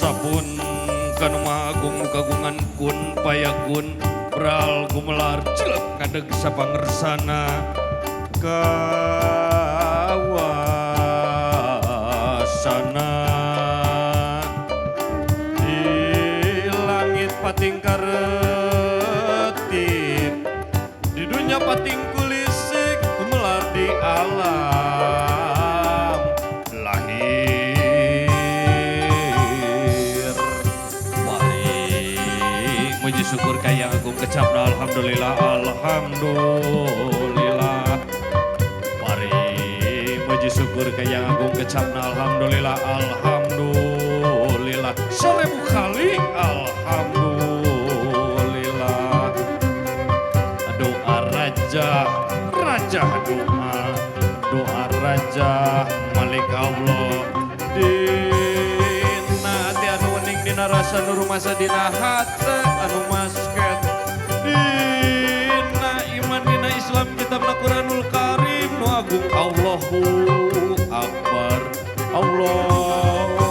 Sapun kanu Maha Agung nu kagungan kun payakun bral gumelar jelek ngadeg sapangersana kawasana di langit pating karetip, di dunya pating kulisik, gumelar di alam lahir. Mari muji syukur ka Yang Agung kecapna alhamdulillah, alhamdulillah. Mari muji syukur ka Yang Agung kecapna alhamdulillah, alhamdulillah, 1000 kali alhamdulillah. Doa raja, raja doa, doa raja Malik Allah dina hati anu wening, dina rasa nu rumasa, dina hate anu masket, dina iman, dina Islam, kitab Quranul Karim nu agung. Allahu Akbar, Allahu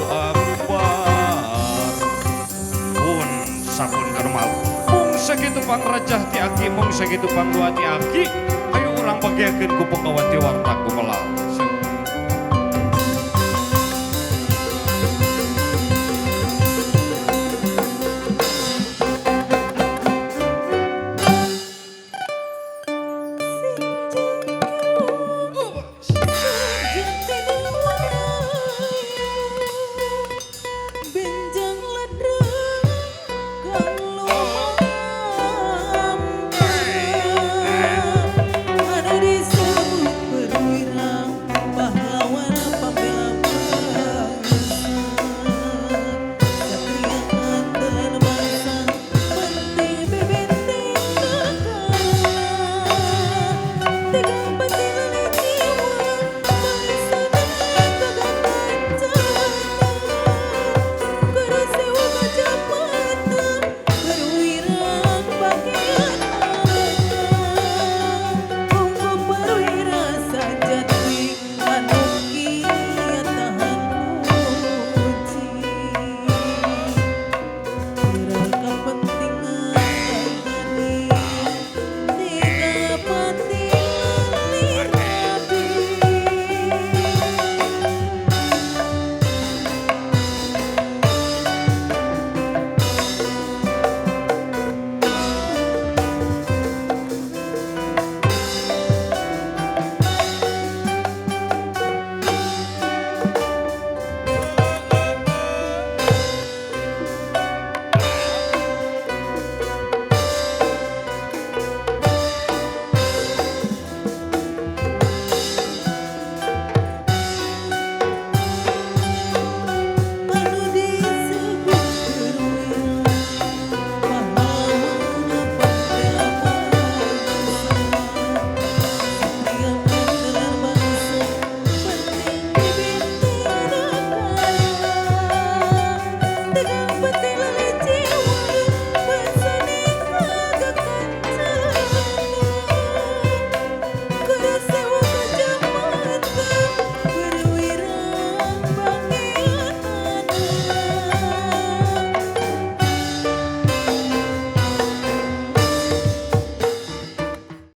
Akbar. Pun sapun karmal mung sakitu pangrajah ti aki, mung sakitu pangdua ti aki, ayo urang bagiakeun ku pengawati warta gumelar.